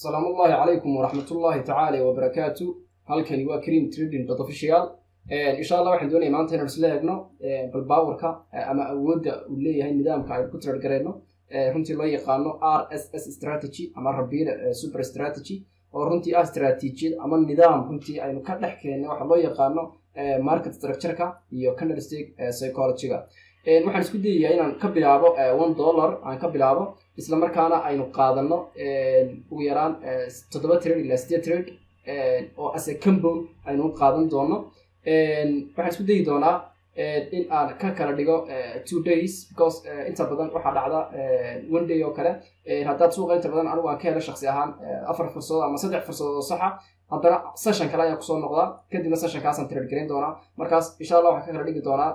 Asalaamu ullahi calaykum waraxmatullaahi tacaala wabarakaatu. Halkani waa Karim Trading official. Insha Allah waxaan doonaya maanta inaan isla eegno bal powerka ama awoodda uu leeyahay nidaamka aynu ku trade gareyno, runtii loo yaqaano RSS strategy ama Rabir Super Strategy, oo runtii ah strategy-yad ama nidaam runtii aynu ka dhex keennay waxa loo yaqaano market structure-ka iyo candlestick psychology-ga. Waxaan isku dayayaa inaan ka bilaabo $1 aan ka bilaabo, isla markaana aynu qaadano ugu yaraan toddoba trade ilaa sideed trade oo as a compound aynu u qaadan doono. Waxaan isku dayi doonaa in aan ka kala dhigo 2 days, because inta badan waxaa dhacda one day oo kale haddaad suuqa inta badan anigu aan ka helo shaksi ahaan afar fursadood ama saddex fursadood oo saxa, haddana session kale ayaan kusoo noqdaa, kadibna sessionkaasaan trade gareyn doonaa. Markaas insha Allah waxaan ka kala dhigi doonaa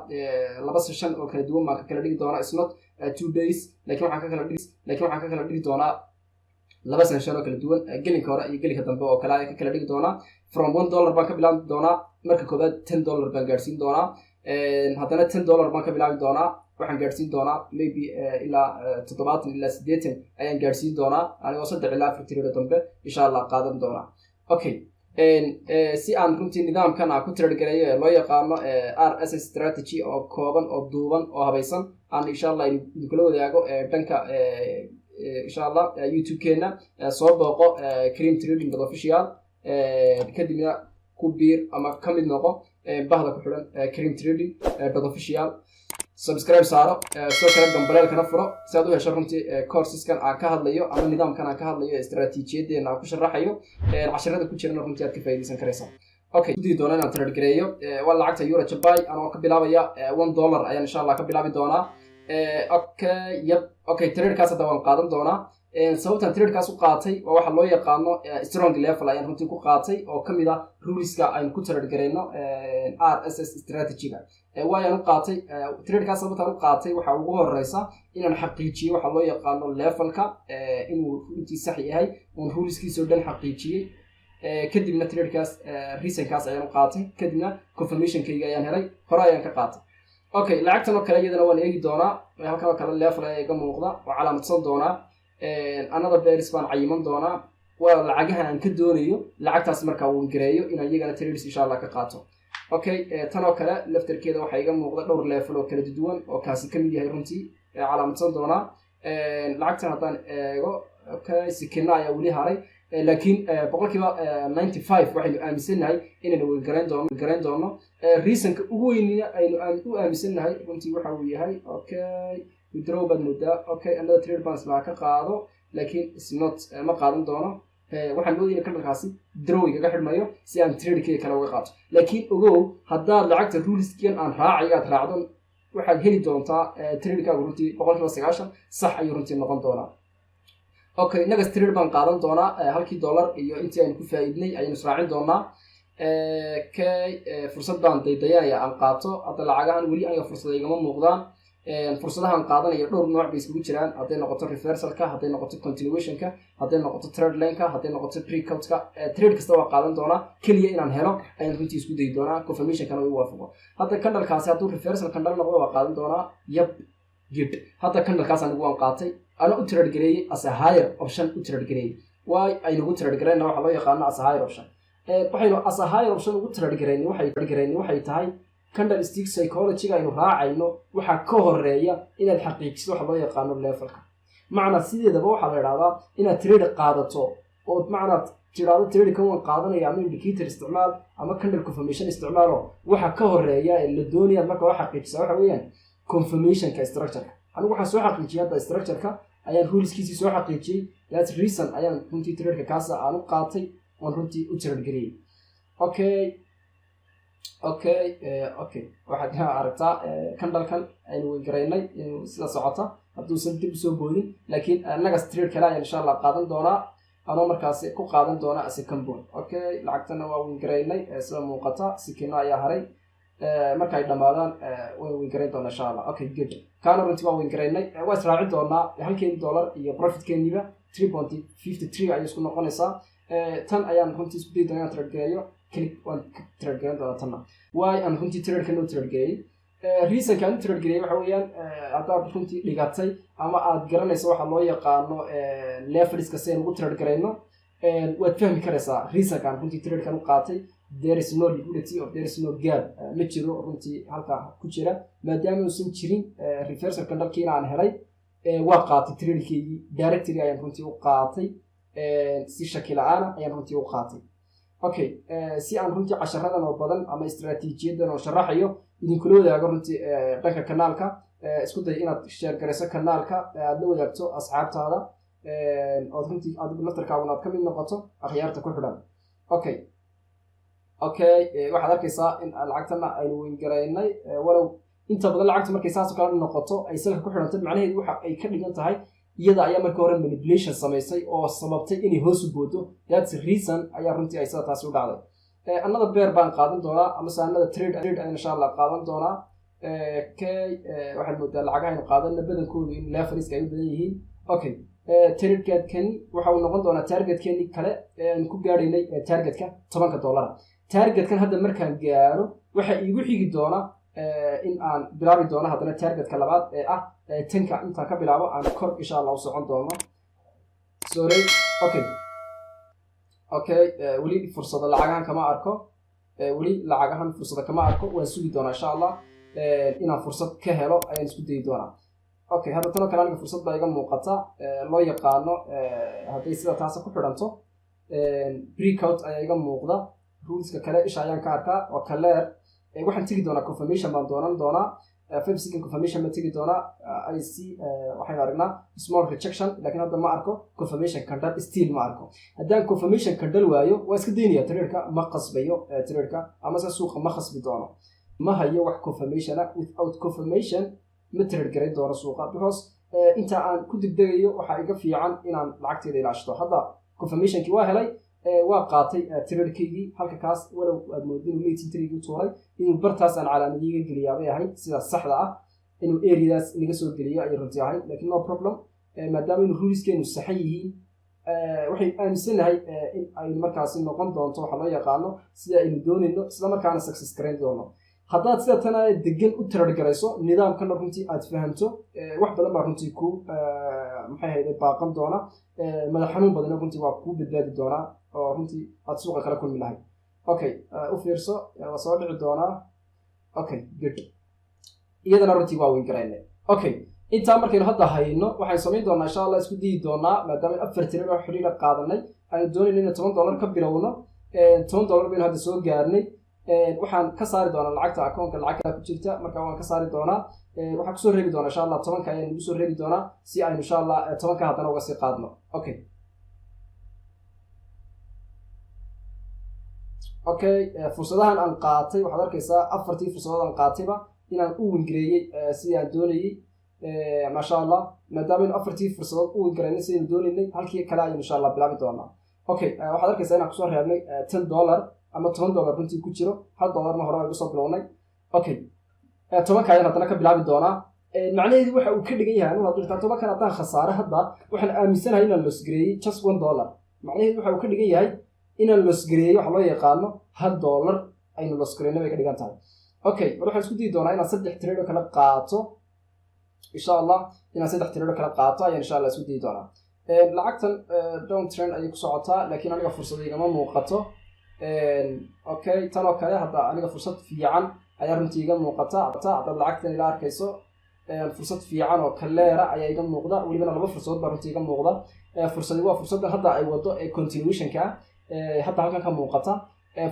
laba session oo kala duwan baan ka kala dhigi doonaa. Is not 2 days, laakiin waxaan ka kala dhigi doonaa laba session oo kala duwan, gelinka hore iyo gelinka dambe oo kale ayaan ka kala dhigi doonaa. From $1 baan ka bilaabi doonaa. Marka koowaad $10 baan gaadhsiin doonaa. Haddana $10 baan ka bilaabi doonaa, waxaan gaadhsiin doonaa maybe ilaa 70 ilaa 80 ayaan gaadhsiin doonaa, anigoo saddex ilaa afar trade dambe insha Allah qaadan doonaa. Okay, si aan runtii nidaamkan aan ku trade gareeyo ee loo yaqaano RSS strategy oo kooban oo duuban oo habaysan aan insha Allah idinkula wadaago dhanka insha Allah YouTube-keena, soo booqo Karim Trading official, kadibna ku biir ama ka mid noqo bahda ku xidhan Karim Trading official. Subscribe saaro, sidoo kale gambaleelkana furo si aad u hesho runtii courseskan aan ka hadlayo ama nidaamkan aan ka hadlayo, istaraatiijiyadeena aan ku sharaxayo, casharada ku jirana runtii aad ka faa'iidaysan karaysaa. Okay, gudii doona inaan trade gareeyo waa lacagta euro JPY, anoo ka bilaabaya $1 ayaan insha Allah ka bilaabi doonaa. Okay, yep, okay, tradekaas hadda waan qaadan doonaa. Sababtan tradekaas u qaatay waa waxa loo yaqaano strong level ayaan runtii ku qaatay, oo kamid ah ruleska aynu ku trade garayno RSS strategy-ga. Waayaan u qaatay tradekaas? Sababtaan u qaatay waxaa ugu horeysa inaan xaqiijiyo waxa loo yaqaano levelka inuu runtii sax yahay, oon ruleskiisoo dhan xaqiijiyey. Kadibna tradekaas reasonkaas ayaan u qaatay, kadibna confirmationkayga ayaan helay, hore ayaan ka qaatay. Okay, lacagtan oo kale iyadana waan eegi doonaa. Halkan oo kale level ayaa iga muuqda oo calaamadsan doonaa. Another pairs baan cayiman doonaa, waa lacagaha aan ka doonayo lacagtaas markaa uun gareeyo inaan iyagana trades insha Allah ka qaato. Okay, tan oo kale laftarkeeda waxaa iga muuqda dhowr level oo kala duwan oo kaasi kamid yahay, runtii calaamadsan doonaa. Lacagtan haddaan eego, okay, sikina ayaa weli haray, laakiin 95% waxaynu aaminsannahay inaynu garayn doono. Reasonka ugu weynina aynu u aaminsannahay runtii waxa uu yahay, okay, withdraw baad moodaa. Okay, another trade baan islaa ka qaado, laakiin is not, ma qaadan doono. Waxaan moodaya candlekaasi draw igaga xidhmayo si aan tradekeyga kale uga qaato. Laakiin ogow, haddaad lacagta ruleskan aan raacay aad raacdo, waxaad heli doontaa tradekaagu runtii 90% sax ayuu runtii noqon doonaa. Okay, next trade baan qaadan doonaa. Halkii dollar iyo intii aynu ku faa'iidnay ayaynu israacin doonaa. Okay, fursad baan daydayanaya aan qaato. Hadda lacagahan weli aniga fursada igama muuqdaan. Fursadahan qaadanaya dhowr nooc bay iskugu jiraan, hadday noqoto reversalka, hadday noqoto continuationka, hadday noqoto trend lineka, hadday noqoto breakoutka. Trade kasta waa qaadan doonaa, keliya inaan helo ayaan runtii isku dayi doonaa, confirmationkana u waafaqo. Hadda candlekaasi hadduu reversal candle noqdo, waa qaadan doonaa. Yep, good. Hadda candlekaas anigu waan qaatay, ana u trade gareeyey as a higher option u trade gareeyey. Waay aynu ugu trade garayna waxaa loo yaqaano as a higher option? Waxaynu as a higher option ugu trade garaynay waxay tahay candlestick psychology-ga aynu raacayno. Waxaa ka horeeya inaad xaqiijiso waxa loo yaqaano levelka. Macnaa sideedaba waxaa la idhahdaa inaad trade qaadato ood macnaa tidhaahdo trade kan waan qaadanaya, ama indicator isticmaal ama candle confirmation isticmaalo, waxa ka horeeya ee la doonaya marka waa xaqiijisa waxa weeyaan confirmationka structureka. Anigu waxaan soo xaqiijiyay hadda structureka ayaan ruleskiisii soo xaqiijiyey. That's reason ayaan runtii tradeka kaasa aan u qaatay oon runtii u trade geliyey. Okay, waxaad aragtaa candlekan aynu weygaraynay inuu sida socota hadduusan dib usoo boodin, laakiin next trade kale ayaan insha Allah qaadan doonaa, anoo markaasi ku qaadan doona as a compound. Okay, lacagtana waa wingaraynay sida muuqata. Sikino ayaa haray, marka ay dhamaadaan waynu wingarayn doonaa insha Allah. Okay, good. Kaana runtii waa wingaraynay, waa israacin doonaa halkeeni dollar iyo profitkeeniba 3.53 ayay isku noqonaysaa. Tan ayaan runtii isku dayi doona inaan trade gareeyo. Click, waan trade gareyn doonaa tanna. Waay aan runtii tradekan u trade gareeyey? Reasonka aan u trade gareeyey waxa weeyaan, haddaad runtii dhigatay ama aad garanayso waxa loo yaqaano leveliska si aynu ugu trade garayno. Waad fahmi karaysaa reasonkan runtii tradekan u qaatay. There is no liquidity or there is no gap, ma jiro runtii halkaa ku jira. Maadaama uusan jirin reversal candlekiina aan helay, waa qaatay tradekeygii. Directly ayaan runtii u qaatay, si shaki la-aana ayaan runtii u qaatay. Okay, si aan runtii casharadan oo badan ama istraatiijiyadan oo sharaxayo idinkula wadaago runtii dhanka kanaalka, isku day inaad share garayso kanaalka, aad la wadaagto asxaabtaada, ood runtii adigu laftarkaaguna aad ka mid noqoto akhyaarta ku xidhan. Okay, waxaad arkaysaa in lacagtana aynu wengaraynay. Walow inta badan lacagta markay saas oo kale noqoto ay salka ku xidhanto, macnaheedu waxa ay ka dhigan tahay iyada ayaa markii hore manipulation samaysay oo sababtay inay hoos u boodo. That's reason ayaa runtii ay sida taasi u dhacday. Another pair baan qaadan doonaa, amase another trade ayaan insha Allah qaadan doonaa. Okay, waxaad moodaa lacagahaynu qaadana badankoodu in leveliska ay u badan yihiin. Okay, targetkani waxa uu noqon doonaa targetkeeni kale ee aan ku gaadhaynay targetka 10-ka dollara. Targetkan hadda markaan gaaro, waxa iigu xigi doona in aan bilaabi doono haddana targetka labaad ee ah 10-ka. Intaan ka bilaabo aan kor insha Allah u socon doono. Sorry. Okay, weli fursado lacagahan kama arko, weli lacagahan fursado kama arko. Waan sugi doonaa insha Allah, inaan fursad ka helo ayaan isku dayi doonaa. Okay, hadda tanoo kale aniga fursad baa iga muuqata loo yaqaano hadday sida taasa ku xidhanto, breakout ayaa iga muuqda. Ruleska kale isha ayaan ka arkaa, waa clear. Waxaan tegi doonaa confirmation baan doonan doonaa, 5 second confirmation baan tegi doonaa. I c waxaynu aragnaa small rejection, lakin hadda ma arko confirmation candle, still ma arko. Haddaan confirmation candle waayo, waa iska daynaya tradeka, ma qasbayo tradeka, amase suuqa ma khasbi doono. Ma hayo wax confirmationa. Without confirmation ma trade garayn doono suuqa, because inta aan ku degdegayo waxaa iga fiican inaan lacagteeda ilaashto. Hadda confirmationkii waa helay, waa qaatay tradekeygii halka kaas. Walow aad moodin inuu late entrygi tuuray, inuu bartaas aan calaamadiiga geliyaabay ahayd. Sidaas saxda ah inuu areadaas inaga soo geliyo ayay runtii ahayd, lakin no problem. Maadaama inu ruleskeenu saxan yihiin, waxaynu aaminsanahay in aynu markaasi noqon doonto waxa loo yaqaano sida aynu doonayno, isla markaana success garayn doono. Haddaad sida tana degan u trade garayso, nidaamkana runtii aad fahamto, wax badan baa runtii ku maxay hayday baaqan doona. Madax xanuun badana runtii waa kuu badbaadi doonaa oo runtii aad suuqa kala kulmi lahayd. Okay, u fiirso, waa soo dhici doonaa. Okay, good, iyadana runtii waa weyn garaynay. Okay, intaa markaynu hadda hayno, waxaan samayn doonaa insha Allah, isku dayi doonaa, maadaama afar trade oo xiriira qaadanay, aynu doonayno inay $10 ka bilowno. $10 baynu hadda soo gaarnay. Waxaan ka saari doonaa lacagta akoonka, lacag kala ku jirta, marka waan ka saari doonaa. Waxaan kusoo reebi doonaa insha Allah 10-ka ayaan nagu soo reebi doonaa, si aynu insha Allah 10-ka haddana uga sii qaadno. Okay, fursadahan aan qaatay, waxaad arkaysaa afartii fursadood aan qaatayba inaan u win gareeyey sidii aan doonayey, maasha Allah. Maadaama aynu afartii fursadood u win garaynay sidaynu doonaynay, halkii kale ayaynu insha Allah bilaabi doonaa. Okay, waxaad arkaysaa inaan kusoo reebnay $10 ama $10 runtii ku jiro, $1-na hore aygu soo bilownay. Okay, 10-ka ayaan haddana ka bilaabi doonaa. Macnaheedu waxa uu ka dhigan yahay, anu haddii 10-kan haddaan khasaare, hadda waxaan aaminsanahay inaan loss gareeyey just $1. Macnaheedu waxa uu ka dhigan yahay inaan loss gareeyey waxa loo yaqaano $1 aynu loss gareyna bay ka dhigan tahay. Okay, bal waxaan isku dayi doonaa inaan saddex trade oo kale qaato insha Allah. Inaan saddex trade oo kale qaato ayaan insha Allah isku dayi doonaa. Lacagtan down trend ayay ku socotaa, laakiin aniga fursad igama muuqato. Okay, tan oo kale hadda aniga fursad fiican ayaa runtii iga muuqata. Haddaad lacagtan ila arkayso, fursad fiican oo clear ah ayaa iga muuqda. Welibana laba fursadood baa runtii iga muuqda. Fursadi waa fursaddan hadda ay wado ee continuationka ah, hadda halkan ka muuqata.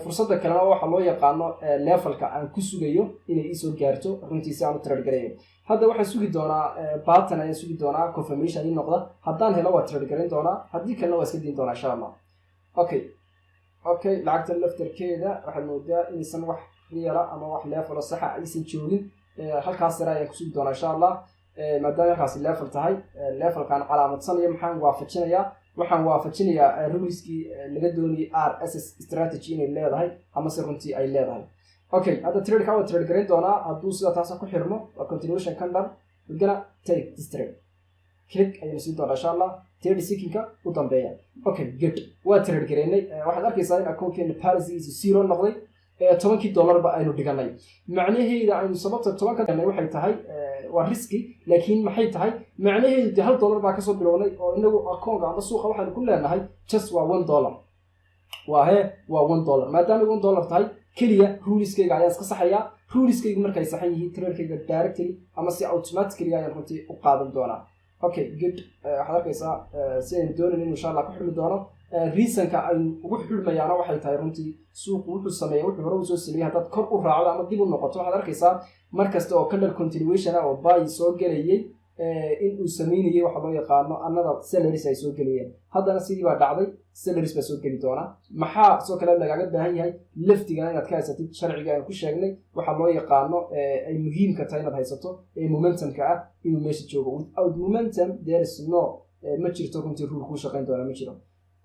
Fursadda kalena waxaa loo yaqaano levelka aan ku sugayo inay iisoo gaarto runtii si aan u trade gareeyo. Hadda waxaan sugi doonaa pattern ayaan sugi doonaa, confirmation ii noqda. Haddaan helo waa trade garayn doonaa, haddii kalena waa iska diin doonaa insha Allah. Okay, lacagta laftarkeeda waxaad moodaa inaysan wax real ah ama wax level oo saxa aysan joogin. Halkaas sare ayaan kusugi doonaa insha Allah. Maadaama halkaasi level tahay, levelkaan calaamadsanayo, maxaan waafajinayaa? Waxaan waafajinayaa ruleskii laga doonayay RSS strategy inay leedahay, amase runtii ay leedahay. Okay, hadda tradeka waa trade garayn doonaa hadduu sida taasa ku xirmo. Waa continuation candle. We're gonna take this trade. Click ayaynu siin doonaa insha Allah 30 secondka u dambeeya. Okay, good, waa trade gareynay. Waxaad arkaysaa in akoonkeena balancegiisu zero noqday. 10-kii dollarba aynu dhiganay. Macnaheeda aynu sababta 10-ka dhiganay waxay tahay waa risk-i, laakiin maxay tahay macnaheedu? Dee $1 baa kasoo bilownay oo inagu akoonka ama suuqa waxaynu ku leenahay just waa $1, waa he, waa $1. Maadaamay $1 tahay, keliya rules-kayga ayaan iska saxayaa. Rules-kaygu markay saxan yihiin, trade-kayga directly ama si automatically ayaan runtii u qaadan doonaa. Okay, good. Waxaad arkaysaa si aynu doonayn inu insha Allah ku xidmi doono. Reason-ka aynu ugu xidhmayaana waxay tahay runtii suuqu wuxuu sameeyey wuxuu hore usoo sameeyey. Haddaad kor u raacdo ama dib u noqoto, waxaad arkaysaa mar kasta oo candle continuation ah oo buy soo gelayay in uu sameynayay waxa loo yaqaano another sellers ay soo gelayeen. Haddana sidii baa dhacday, sellers baa soo geli doona. Maxaa sidoo kale lagaaga baahan yahay? Laftigana inaad ka haysatid sharciga aan ku sheegnay, waxaa loo yaqaano ay muhiimka tahay inaad haysato ee momentumka ah inuu meesha joogo. Without momentum there is no, ma jirto runtii rule kuu shaqayn doona, ma jiro.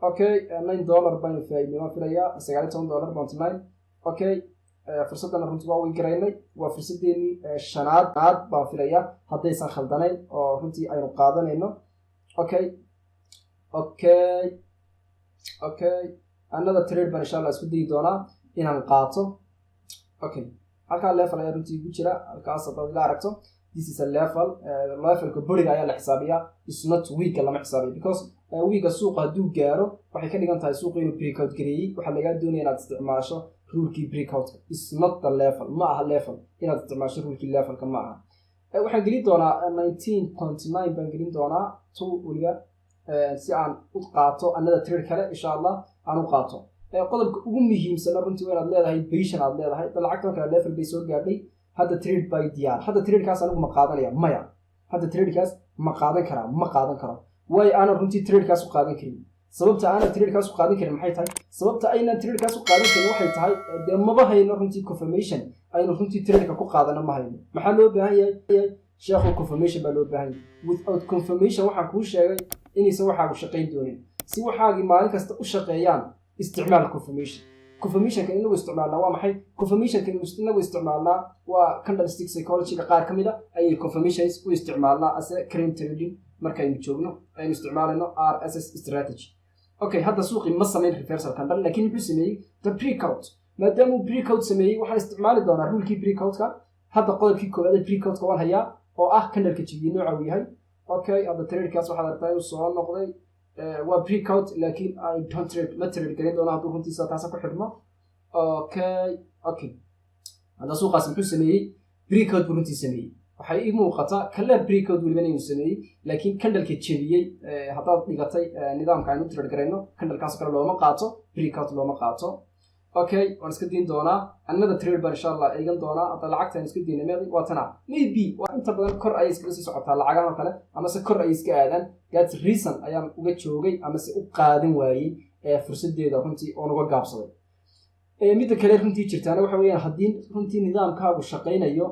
Okay, $9 baynu faaidnay waan filayaa, $19.9. Okay, fursaddana runtii waa weyn garaynay. Waa fursadeenii shanaad aad baan filayaa, haddaysan khaldanayn, oo runtii aynu qaadanayno. Okay, another trade baan insha Allah isku dayi doonaa inaan qaato. Okay, halkaa level ayaa runtii ku jira. Halkaas haddaad ila aragto, this is a level. Level-ka body-ga ayaa la xisaabiyaa, is not wick-ga lama xisaabiyo, because wick-ga suuqa hadduu gaaro waxay ka dhigan tahay suuqa inuu breakout gareeyey. Waxaa lagaa doonaya inaad isticmaasho rule-kii breakout-ka, is not the level. Ma aha level inaad isticmaasho, rule-kii level-ka ma aha. Waxaan gelin doonaa 19.9 baan gelin doonaa two weliba, si aan u qaato another trade kale insha Allah aan u qaato. Qodobka ugu muhiimsana runtii waa inaad leedahay patience aad leedahay. Da lacagtan kale level bay soo gaadhay. Hadda trade bay diyaar. Hadda trade-kaas anigu ma qaadanaya? Maya. Hadda trade-kaas ma qaadan karaa? Ma qaadan karo. Waayo aanan runtii trade-kaas u qaadan karin? Sababta aanan trade-kaas u qaadan karin maxay tahay? Sababta aynan trade-kaas u qaadan karin waxay tahay dee maba hayno runtii confirmation aynu runtii trade-ka ku qaadano, ma hayno. Maxaa loo baahan yahay, sheekhu? Confirmation baa loo baahan yahay. Without confirmation, waxaan kuu sheegay inaysan waxaagu shaqayn doonin. Si waxaagii maalin kasta u shaqeeyaan, isticmaal confirmation. Confirmation-ka inagu isticmaalnaa waa maxay? Confirmation-ka inagu isticmaalnaa waa candlestick psychology-ga qaar ka mid a ayay confirmations u isticmaalnaa ase cream trading markaynu joogno aynu isticmaalayno RSS strategy. Okay, hadda suuqii ma samayn reversal candle, laakiin muxuu sameeyey? The breakout. Maadaama uu breakout sameeyey, waxaan isticmaali doonaa rule-kii breakout-ka. Hadda qodobkii koowaad ee breakout-ka waan hayaa oo ah candle-ka jibiyey nooca uu yahay. Okay, hadda trade-kaas waxaad aragtaa inuu soo noqday. Waa breakout, laakiin I don't trade, ma trade garin doono hadduu runtiisa taasa ku xidhmo. Okay, hadda suuqaas muxuu sameeyey? Breakout buu runtii sameeyey. Waxay ii muuqataa clear breakout welibana inuu sameeyey, laakiin candle-ka jebiyey haddaad dhigatay nidaamka aynu trade garayno, candle-kaas kale looma qaato, breakout looma qaato. Okay, waan iska diin doonaa. Another trade baan insha Allah eegan doonaa. Hadda lacagta aan iska diinay meeday? Waa tana. Maybe waa inta badan kor ayay iskaga sii socotaa lacagahan kale, amase kor ayay iska aadaan. That's reason ayaan uga joogay amase u qaadan waayey fursadeeda runtii oon uga gaabsaday. Midda kale runtii jirtaana waxa weeyaan, haddii runtii nidaamkaagu shaqaynayo,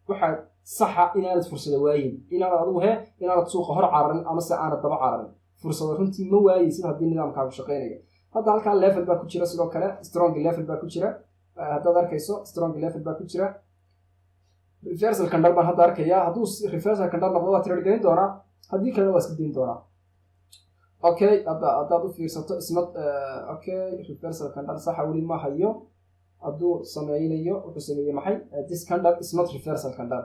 waxaa saxa inaanad fursada waayin, inaanad adigu he inaanad suuqa hor cararin amase aanad daba cararin. Fursada runtii ma waayeysid haddii nidaamkaagu shaqaynayo. Hadda halkan level baa ku jira, sidoo kale strong level baa ku jira. Haddaad arkayso, strong level baa ku jira. Reversal candle baan hadda arkayaa. Hadduu reversal candle noqdo, waa trade gelin doonaa. Haddii kalena waa iska dayn doonaa. Okay, hadda haddaad u fiirsato, isna okay, reversal candle saxa weli ma hayo. Hadduu sameynayo, wuxuu sameeyey maxay? This candle is not reversal candle.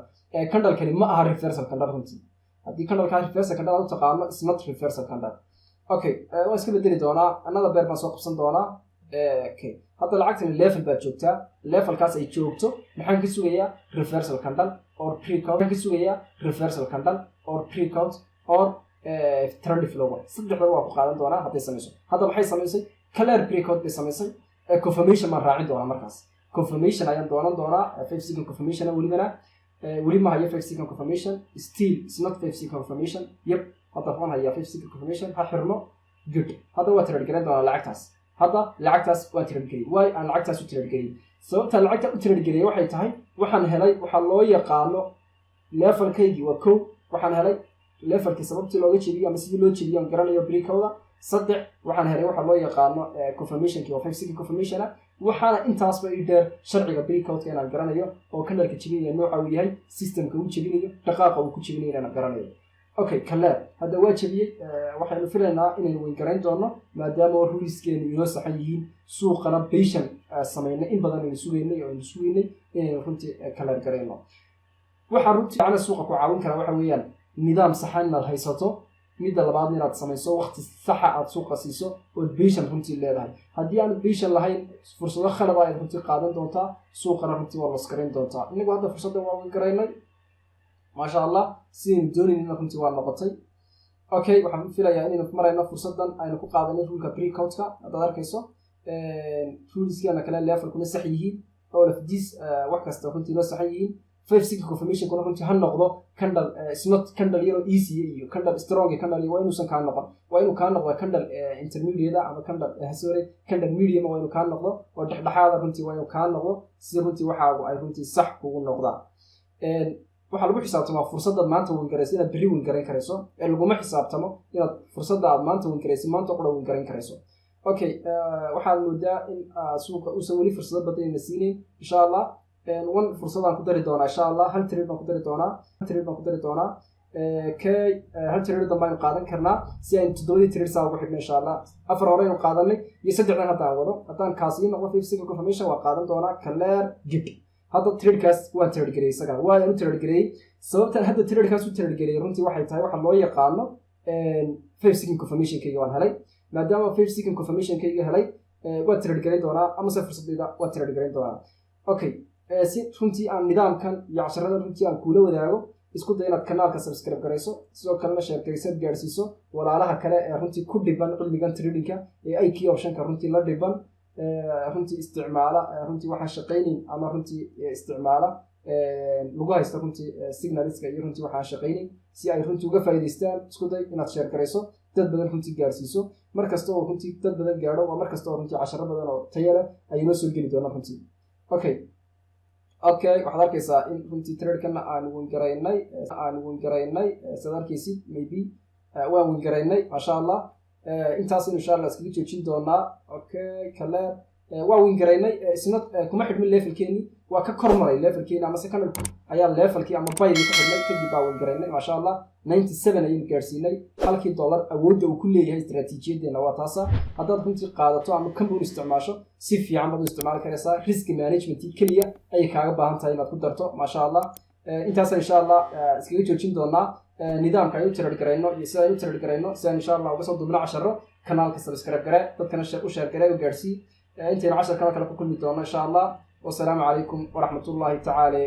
Candle-kani ma aha reversal candle runtii. Haddii candle-kaa reversal candle aad u taqaano, is not reversal candle. Okay, waan iska bedeli doonaa. Another pair baan soo qabsan doonaa. Okay, hadda lacagtani level baad joogtaa. Level-kaas ay joogto maxaan ka sugayaa? Reversal candle or breakout ka sugayaa, reversal candle or breakout or trend follower. Saddexda waa ku qaadan doonaa hadday samayso. Hadda maxay samaysay? Clear breakout bay samaysay. Confirmation baan raacin doonaa markaas. Confirmation ayaan doonan doonaa, 5 second confirmation. Welibana weli ma hayo 5 second confirmation. Still is not 5 second confirmation. Yep, hadda waan hayaa 5 second confirmation. Ha xirno. Good. Hadda waa trade garan doonaa lacagtaas. Hadda lacagtaas waan trade geliyey. Waay aan lacagtaas u trade geliyey? Sababta lacagta u trade geliyey waxay tahay waxaan helay waxaa loo yaqaano level-kaygii waa kow. Waxaan helay level-kii sababtii looga jebiyo ama sidii loo jebiyo aan garanayo breakout-da. Saddex, waxaan helay waxaa loo yaqaano confirmation-kii oo 5 second confirmation ah. Waxaana intaasba ii dheer sharciga breakout-ka inaan garanayo oo candle-ka jebinaya nooca uu yahay, system-ka uu jebinayo, dhaqaaqa uu ku jebinayo inaan garanayo. Okay, clear. Hadda waa jebiyey. Waxaynu filaynaa inaynu win-garayn doono, maadaama ruleskeenu inoo saxan yihiin, suuqana patience samaynay, in badan aynu sugaynay oo aynu sugaynay inaynu runtii clear garayno. Waxaa runtii macna suuqa ku caawin karaa waxa weeyaan nidaam saxan inaad haysato. Midda labaadna, inaad samayso waqti saxa aad suuqa siiso ood patience runtii leedahay. Haddii aanad patience lahayn, fursado khalada ayaad runtii qaadan doontaa, suuqana runtii waa loss-garayn doontaa. Inagu hadda fursaddan waa garaynay, maasha Allah, sidaynu doonaynina runtii waa noqotay. Okay, waxaan filayaa inaynu marayno fursaddan aynu ku qaadanay ruleka breakoutka. Haddaad arkayso, ruleskeena kale levelkuna sax yihiin, all of this, wax kasta runtii noo saxan yihiin. 5 second confirmationkuna runtii ha noqdo candle, is not candle yaroo easy iyo candle strong. Candle waa inuusan kaa noqon, waa inuu kaa noqdo candle intermediate ama candle, sorry, candle medium waa inuu kaa noqdo oo dhexdhexaada runtii waa inuu kaa noqdo, si runtii waxaagu ay runtii sax kugu noqdaan. Waxaa lagu xisaabtamaa fursadaad maanta win-garayso inaad berri win-garayn karayso, ee laguma xisaabtamo inaad fursadda aad maanta win-garayso maanta qura win-garayn karayso. Okay, waxaad moodaa in suuqa uusan weli fursado badan ina siinayn. Insha Allah, one fursadaan ku dari doonaa insha Allah. Hal trade baan ku dari doonaa, hal trade baan ku dari doonaa. Kay hal trade dambe aynu qaadan karnaa si aynu toddobadii trade saa ugu xidhno insha Allah. Afar hore aynu qaadanay iyo saddexdan hadda aan wado. Haddaan kaas ii noqdo 5 second confirmation, waa qaadan doonaa. Clear gib. Hadda tradekaas waan trade gareeyey isagana, waan u trade gareeyey. Sababtan hadda tradekaas u trade gareeyey runtii waxay tahay waxa loo yaqaano 5 second confirmationkayga waan helay. Maadaama 5 second confirmationkayga helay, waa trade garayn doonaa, amase fursadayda waa trade garayn doonaa. Okay, si runtii aan nidaamkan iyo casharadan runtii aan kuula wadaago, isku day inaad kanaalka subscribe garayso, sidoo kalena share garaysaad gaadhsiiso walaalaha kale ee runtii ku dhiban cilmigan tradingka ee IQ Optionka runtii la dhiban, runtii isticmaala, runtii waxaan shaqaynayn ama runtii isticmaala lagu haysto runtii signalska iyo runtii waxaan shaqaynayn, si ay runtii uga faa'iidaystaan. Isku day inaad share garayso, dad badan runtii gaarsiiso. Mar kasta oo runtii dad badan gaadho waa mar kasta oo runtii casharo badan oo tayo leh ay inoo soo geli doonaan runtii. Okay, waxaad arkaysaa in runtii tradekana aan win-garaynay, aan win-garaynay. Saad arkaysid, maybe waan win-garaynay, maasha Allah. Intaasaynu insha Allah iskaga joojin doonaa. Okay, clear, waa win-garaynay. Isna kuma xidhmin levelkeeni, waa ka kor maray levelkeeni, ama second ayaa levelkii ama buydii ku xidhnay, kadib baa win-garaynay, maasha Allah. 97 ayaynu gaadhsiinay halkii dollar. Awoodda uu ku leeyahay istaraatiijiyadeena waa taasa. Haddaad runtii qaadato ama compound isticmaasho, si fiican baad u isticmaali karaysaa. Risk management keliya ayay kaaga baahan tahay inaad ku darto, maasha Allah. Intaasa insha Allah iskaga joojin doonaa. Nidaamka aynu trade garayno iyo sida aynu trade garayno, si aan insha Allah uga soo dubno casharo, kanaalka subscribe gare, dadkana u share gare oo gaadhsii. Intaynu cashar kale ku kulmi doono insha Allah, wasalaamu calaykum waraxmatullahi tacaala.